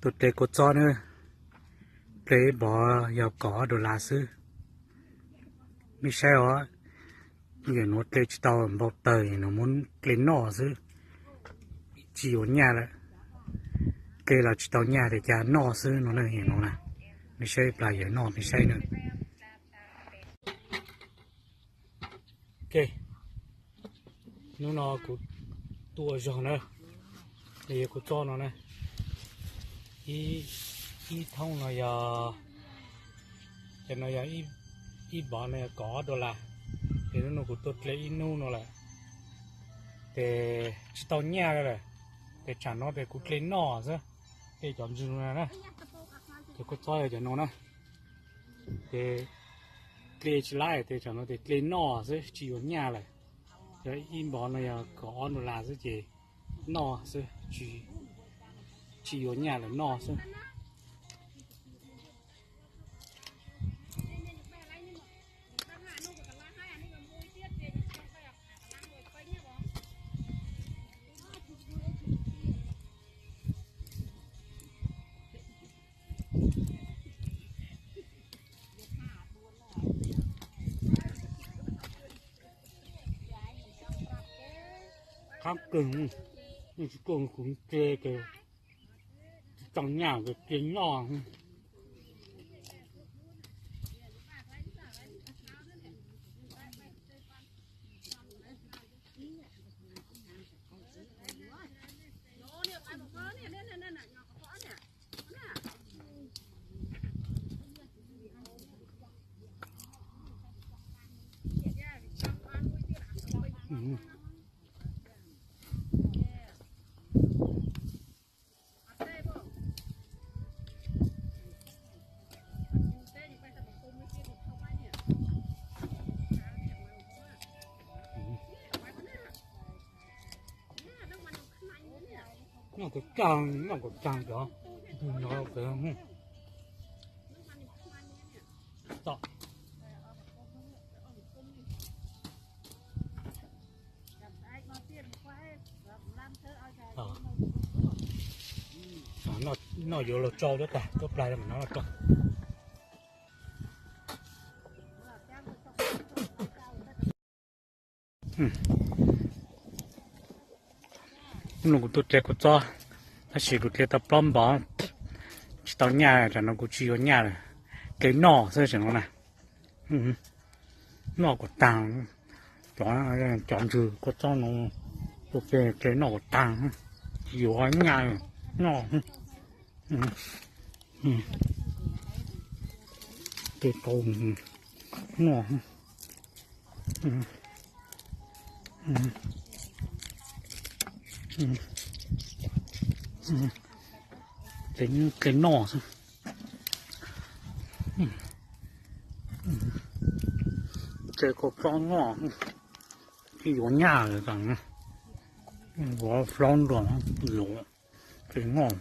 Tus dle kua txob na, dle ib npov yog kaum ob dollar xwb. Mej saib os, yam nuav dle tsis tau npau taws, yam nuav muab dle noj xwb, tsis yuav nyaj lawm. Dle los tsis tau nyaj, tes cas noj xwb no na, yam nuav na. Mej saib plag yawm noj mej saib na. Ok, hnub no kuv tuaj zog na, yog kua txob no na, ib thoob no yog, cov no yog ib npov no yog kaum ob dollar, ces hnub no kuv tuaj dle ib hnub no lawm, ces tsis tau nyaj lawm, ces tsam no ces kuv dle noj xwb, dle cov ntswg no na, ces kua txob yog cov no na, ces dle tsis laib, ces tsam no ces dle noj xwb tsis yuav nyaj lawm. Yog ib npov no yog kaum ob dollar xwb ces noj xwb, tsis yuav nyaj lawm noj xwb. Qab kawg, tsis tuaj kuv dle ces tsis tau nyaj ces dle noj. Noj kuv tag, noj kuv tag cov ntug no. Noj yuav luag tsau tuab plag, tuab plag mam noj luag tsau. Hnub no kuv tuaj dle kua txob, tab sis kuv dle tau plaub npov, tsis tau nyaj, tsam no kuv tsis yuav nyaj lawm, dle noj xwb tsam no na. Noj kom tag, cov ntswg kua txob no, tuaj dle noj kom tag, tsis yuav nyaj, noj. Dle tau noj. Dle noj xwb. Dle kua txob noj, tsis yuav nyaj lawm, yuav plaub npov yuav dle noj.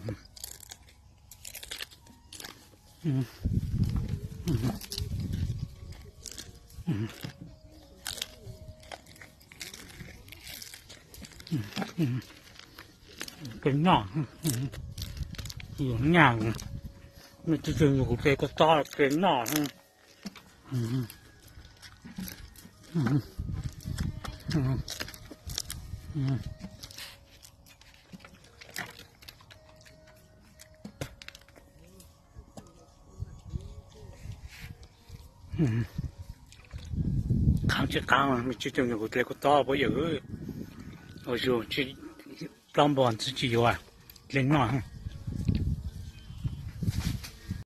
Dle noj, tsis yuav nyaj, mej tsis tug yug kuv dle kua txob dle noj. Qab tsis qab, mej tsis tug yug kuv dle kua txob puab yawm, ua zug plaub npov tsis yuav, dle noj.